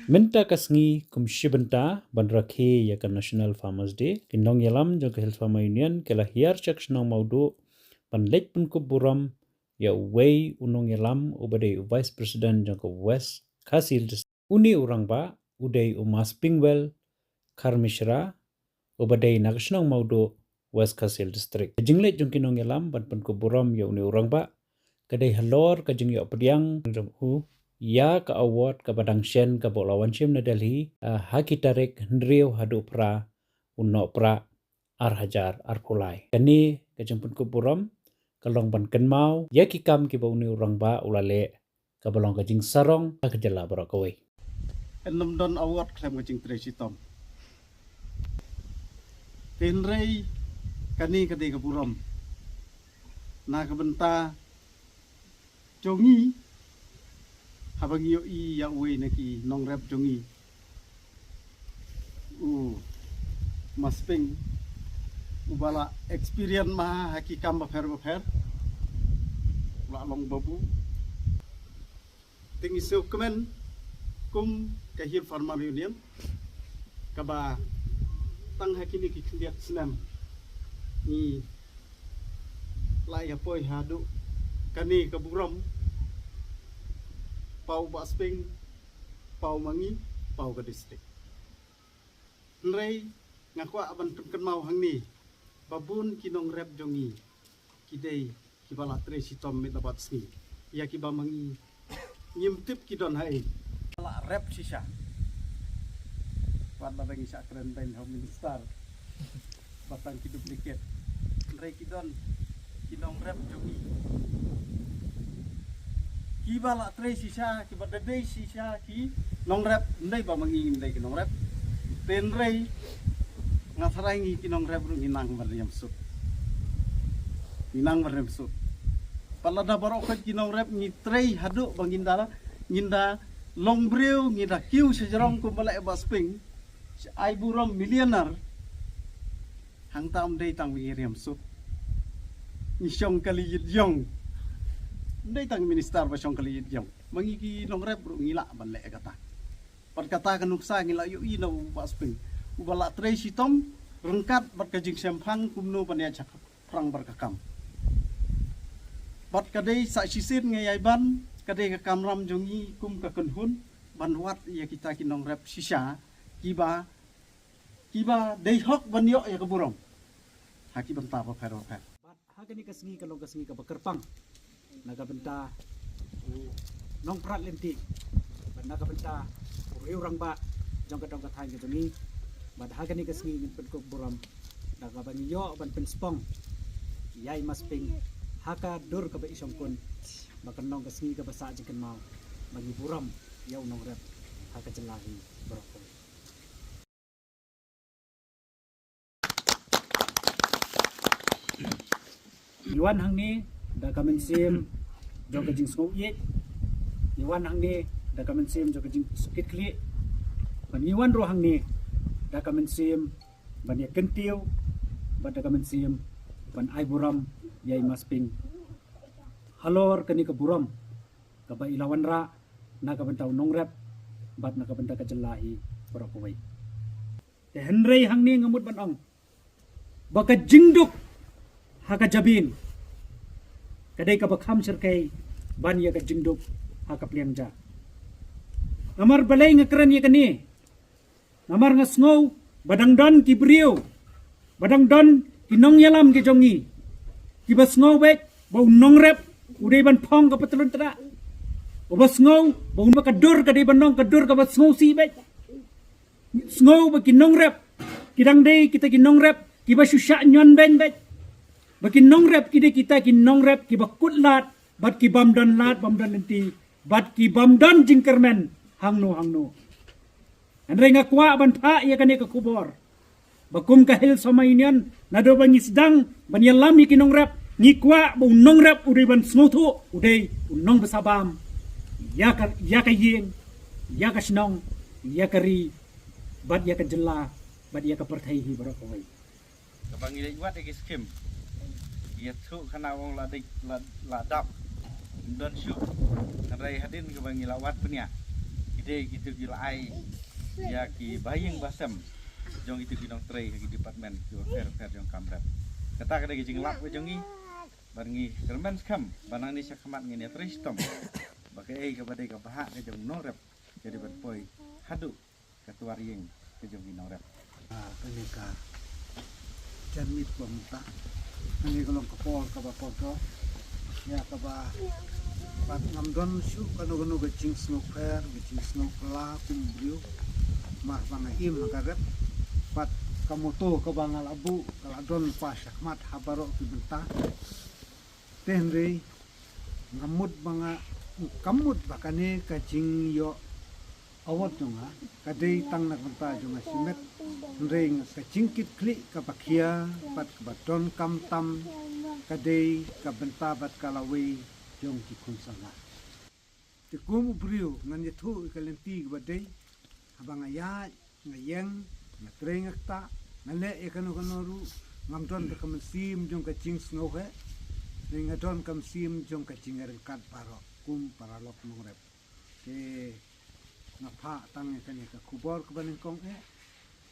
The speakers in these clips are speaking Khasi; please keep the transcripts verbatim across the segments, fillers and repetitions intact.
Mynta ka sngi kum shi bynta ban rakhe ïa ka National Farmers Day, ki nongïalam jong ka Hills Farmer Union ki la hiar sha ka shnong Mawduh ban leit pynkup burom ïa uwei u nongïalam uba dei u Vice President jong ka West Khasi Hills District. Une u rangbah u dei u Maspingwel Kharmishra, uba dei na ka shnong Mawduh, West Khasi Hills District. Ka jingleit jong ki nongïalam ban pynkup burom ïa une u rangbah ka dei halor ka jingïoh pdiang jong u ïa ka award kaba dang shen kaba u la wan shim na Delhi, ah, ha ki tarik hynriew haduh phra u Nohprah ar hajar arphew lai. Kane ka jingpynkup burom ka long ban kynmaw ïa ki kam kiba une u rangbah u la leh, kaba long ka jingsarong ha ka jylla baroh kawei. Kan nym don award khlem ka jingtrei shitom. Te hynrei kane ka dei ka burom na ka bynta jong ngi, haba ngi ïohi ïa uwei na ki nongrep jong ngi, u Masping, uba la experience ma ha ki kam bapher bapher, u la long babu. Te ngi sngewkmen kum ka Hill Farmer Union, kaba tang ha kine ki khyndiat snem ngi la ïa poi haduh kane ka burom, paw Bah Sping, paw ma ngi, paw ka district. Hynrei nga kwah ban pynkynmaw hangne ba bun ki nongrep jong ngi ki dei kiba la trei shitom mynta bad sngi. Ïa kiba ma ngi ngim tip ki don haei. La rep shisha. Wat la dang sha kren beiñ ha u minister. Ba tang ki duplicate. Hynrei ki don ki nongrep jong ngi kiba la trei shisha, kiba da dei shisha ki nongrep, ym dei ba ma ngi ngim dei ki nongrep. Te hynrei nga tharai ngi ki nongrep ruh ngi nang ban riam suk. Ngi nang ban riam suk. Pat lada baroh khoit ki nongrep ngi trei haduh ba ngin da, ngin da long briew, ngin da kiew sha jrong kumba leh Bah Sping, sha ai burom millionaire. Hangta ym dei tang ba ngi riam suk, ngi shong kali ïit ïong. Ym dei tang minister ba shong kali ïit ïong, ma ngi ki nongrep ruh ngi lah ban leh kata. Pat kata ka nuksa ngi la ïohi na u Bah Sping, uba la trei shitom ryngkat bad ka jingshemphang kumno ban ïa shaphrang bad ka kam. Bad ka dei sa shisien nga ïai ban, ka dei ka kamram jong ngi kum ka kynhun ban wad ïa kita ki nongrep shisha kiba, kiba dei hok ban ïoh ïa ka burom ha ki bynta bapher bapher. Bad ha kane ka sngi ka long ka sngi kaba kyrpang na ka bynta u nongprat lynti, bad na ka bynta u riew rangbah jong ka dong ka thaiñ ka jong ngi. Bad ha kane ka sngi ngin pynkup burom da kaba ngi ïoh ban pynspong ïa i Masping ha ka dur kaba i shongkun, ba kan long ka sngi kaba sah jingkynmaw ba ngi burom ïa u nongrep ha ka jylla hi baroh kawei. Ngi wan hangne da ka mynsiem jong ka jingsngew ïeit. Ngi wan hangne da ka mynsiem jong ka jingsngewkhlieh. Bad ngi wan ruh hangne da ka mynsiem ban ïa kyntiew, bad da ka mynsiem ban ai burom ïa i Masping halor kane ka burom kaba i la wanrah na ka bynta u nongrep bad na ka bynta ka jylla hi baroh kawei. Te hynrei hangne nga mut ban ong ba ka jingduk ha ka jabieng ka dei kaba kham shyrkhei ban ïa ka jingduk ha ka pliang ja. Namar balei nga kren ïa kane? Namar nga sngew ba dang don ki briew, ba dang don ki nongïalam ki jong ngi, kiba sngew beit ba u nongrep u dei ban phong ka patlun tnat, uba sngew ba un ba ka dur ka dei ban long ka dur kaba sngewsih beit. Sngew ba ki nongrep ki dang dei kita ki nongrep kiba shu shah ñion beiñ beit. Ba ki nongrep ki dei kita ki nongrep kiba kut lad bad ki bym don lad bym don lynti bad ki bym don jingkyrmen hangno hangno. Hynrei nga kwah ban phah ïa kane ka khubor ba kum ka Hills Farmer Union, naduh ba ngi sdang ban ïalam ïa ki nongrep, ngi kwah ba u nongrep u dei ban sngewthuh u dei u nongbsa bam ïa ka, ïa ka ïing, ïa ka shnong, ïa ka ri, bad ïa ka jylla, bad ïa ka pyrthei hi baroh kawei. Kaba ngi leit wad ïa ki skim Ïathuh khana ong la dik la, la dap. Don shuh. Hynrei hadien kaba ngi la wad pynïa, ki dei kito ki la ai ïa ki bahaïing bahasem jong kito ki nongtrei ha ki department kiba pher pher jong kam rep. Kata ka dei ka jinglap ka jong ngi. Bad ngi kyrmen skhem ba nangne sha khmat ngin ïatrei shitom ba kaei kaba dei ka bhah ka jong u nongrep ka dei ban poi haduh ka twa ïing ka jong ki nongrep. Ah, kane ka janmiet ba mynta, kane ka long ka por kaba kordor ïa kaba, bad ngam don shuh kano kano ka jingsngewpher, ka jingsngewphylla kum u briew. Mar ba nga im ha ka rep, bad ka motto kaba nga la buh ka la don pa shakhmat ha baroh ki bynta. Te hynrei nga mut ba nga, kam mut ba kane ka jingïoh award jong nga ka dei tang na ka bynta jong nga shimet. Hynrei nga, ka jingkitkhlieh kaba khia bad kaba donkam tam ka dei ka bynta bad ka lawei jong ki khun samla. Te kum u briew ngan ïathuh ïa ka lynti kaba dei, haba nga ïaid, nga ïeng, nga trei, nga ktah, nga leh ïa kano kano ruh, ngam don ka mynsiem jong ka jingsngewheh, hynrei nga don ka mynsiem jong ka jingïaryngkat baroh kum paralok nongrep. Te nga phah tang ïa kane ka khubor kaba nyngkong eh,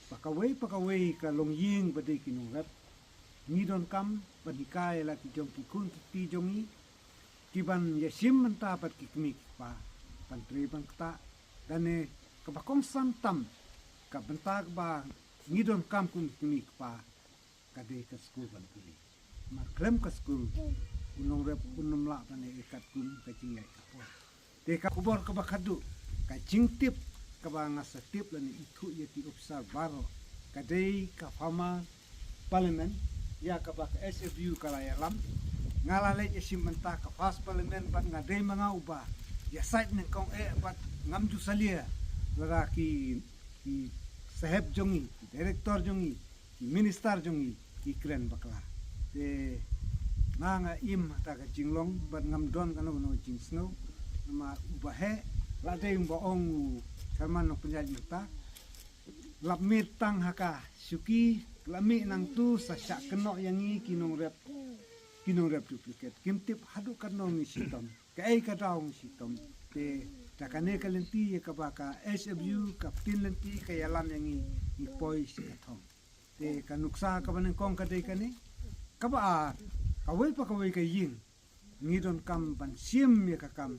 ba kawei pa kawei ka longïing ba dei ki nongrep, ngi donkam ban hikai ïa la ki jong ki khun ki kti jong ngi, ki ban ïashim bynta bad ki kmie ki kpa, ban trei ban ktah. Lane kaba kongsan tam, ka bynta kaba ngi donkam kum ki kmie ki kpa, ka dei ka skul ban pule. Mar khlem ka skul, u nongrep un ym lah ban ïaid katkum ka jingïaid ka por. Te ka khubor kaba khatduh, ka jingtip kaba nga sa tip lane ithuh ïa ki ophisar baroh, ka dei ka Farmer Parliament ïa kaba ka H F U ka la ïalam. Nga la leit ïashim bynta ka first Parliament bad nga dei ma nga uba ïasaid nyngkong eh bad ngam ju salia lada ki, ki sahep jong ngi, ki director jong ngi, ki minister jong ngi ki kren bakla. Te nga, nga im ha kata ka jinglong bad ngam don kano kano ka jingsngew. Namar uba heh, la dei uba ong u chairman nongpynïaid mynta, lap miet tang ha ka shuki, la mih nangtu sa shah kynnoh ïa ngi ki nongrep, ki nongrep duplicate. Kim tip haduh katno ngi shitom, kaei ka daw ngi shitom. Te da kane ka lynti ïa kaba ka H F U, ka ktien lynti ka ïalam ïa ngi, ngi poi sha ka thong. Te ka nuksa kaba nyngkong ka dei kane. Kaba ar, kawei pa kawei ka ïing, ngi donkam ban shim ïa ka kam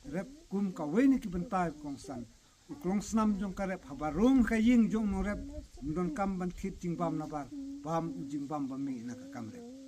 rep kum kawei na ki bynta kongsan. U klongsnam jong ka rep, haba rung ha ka ïing jong u nongrep, um donkam ban thied jingbam nabar bam u jingbam ba mih na ka kam rep.